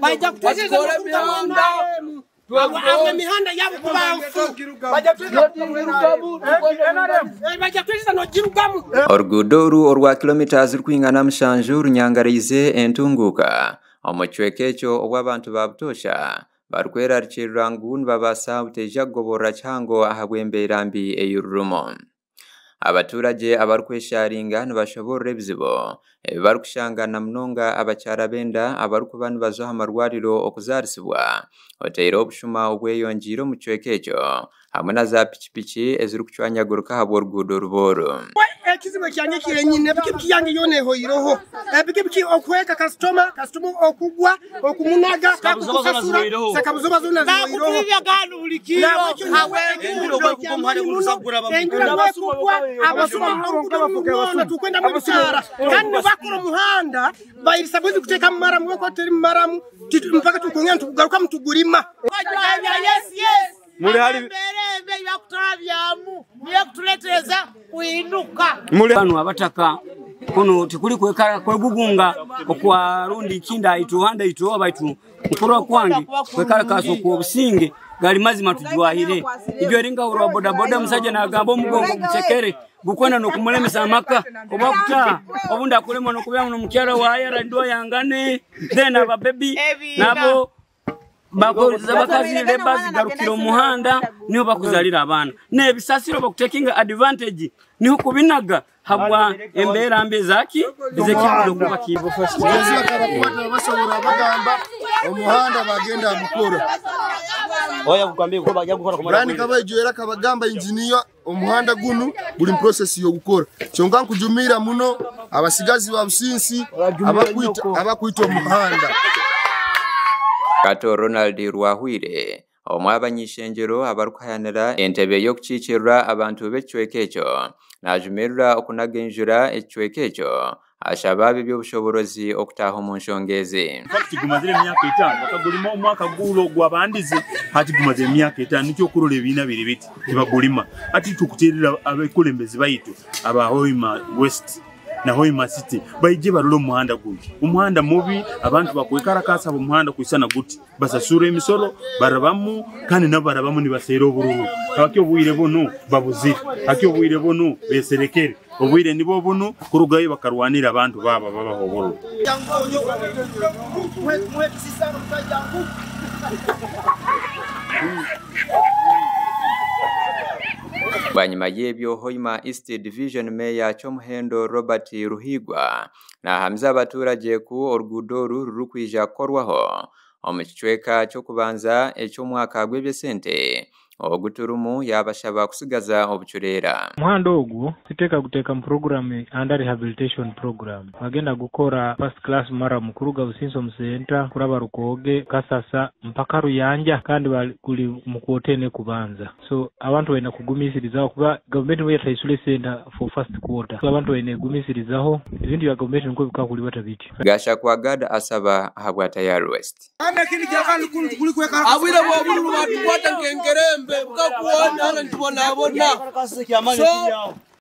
Batukore emihanda. Emihanda yabo kuba nfu. Bajja kutweza nogirugamu. Oruguudo oru orwa kilomita zirikwingana 7 runyangareize entunguuka omu kicweka ekyo obu abantu ba butoosha barikwerarikirira ngu nibabaasa buteija kugoborora kihango ahabw'embeera mbi ei rurimu. Abaturage abarikwesharinga nibashoborora ebizibu ebi barikushanga na munonga abakyara b'enda abarikuba nibaza aha marwariro okuzaarisibwa oteireho obushuma obweyongiire omu kicweka ekyo hamwe na za pikipiki ezirikucwanyaguruka ahabw'oruguudo ruba oru. Ekizibu ekyange kyenyine, epikipiki yange yoona ehoireho. Epikipiki okuheka kasitoma, kasitoma okugwa, okumunaga, takukusasura, sekabuzoba zoona zihoireho. Nahabwekyo nyowe ekizibu kyamaani muno, enjura bwekugwa, abasuma oruguudo runu rwona tukwendamu ebisaara. Kandi nibakora omuhanda, bairisabuzi kuteekamu maramu, bwekuba tutari maramu, mpaka tukwongera nitugugarukamu tugurima. Banu abataka kuno tikuli kwekara kwegugunga okwa rundi kinda ituhanda ituoba baitu nkurwa kwange kwekara kaso ku obusinge gali mazima tujwahire ibyo ringa urwa boda boda musajja nagamba omugongo guchekere gukwenda nokumulemesa amaka oba kutaa obundi akulema nokubya nomukyara waye randwa yangane then aba baby nabo bakoza bakazi leba zigarukira omuhanda niho bakuzalira abaana n'ebisasiro bakutekinga advantage niho kubinaga habwa embeera mbi ezaki ezekigudo kuba kibo. Basobora bagamba omuhanda bagenda gukora. Brian Kabaijwera kabagamba engineer omuhanda gunu buli process yogukora. Kyonka nkujumira muno abasigazi ba Businsi abakwita omuhanda. Kato Ronald Rwahwire omwe abanyishengyero abarikuhayanira entebe y'okukiikirira abantu b'ekicweka ekyo najumirira okunaga enjura ekicweka ekyo ashaba ab'eby'obushoborozi okutaaha omu nshonga ezi. Fact gumazire emyaka 5 bakagulima omwaka gulo gwabandize hati gumazire emyaka 5 nikyo okurora ebiina biri biti tibagulima ati tukuteerera abakulembezi baitu aba Hoima West na Hoima City baije barole omuhanda guno. Omuhanda mubi abantu bakwekarakasa omuhanda kwisana guti basasura emisoro barabamu kandi nabo barabamu nibaseera obururu. Haki obwire bunu babuzire, haki obwire bunu beserekere, obwire nibo bunu kurugayo bakarwanira abantu baba babaho obururu. Bwanyima y'ebyo Hoima East Division Mayor Kyomuhendo Robert Ruhigwa nahamiza abaturage ku oruguudo oru rurikwija kukorwaho omu kicweka ky'okubanza eky'omwaka gw'eby'esente oguturumu yabashaba kusigaza obucureera. Omuhanda ogwo siteeka guteeka mu program under rehabilitation program bagenda gukora first class maramu kuruga Businso Musenta kuraba Rukooge Kasasa mpaka Ruyanja kandi guli mu kwotene kubanza. So abantu balina kugumisirizaho kuba gavumenti niyo yataisule senta for first quarter. So abantu balina kugumisirizaho ebintu bya gavumenti niko bikakulibwa tabiti. Gashakwa Gad asaba ahabwa Tayari West. Abwire bwobululu batukwata nkenkerembe bukakuwona ntibonabona. So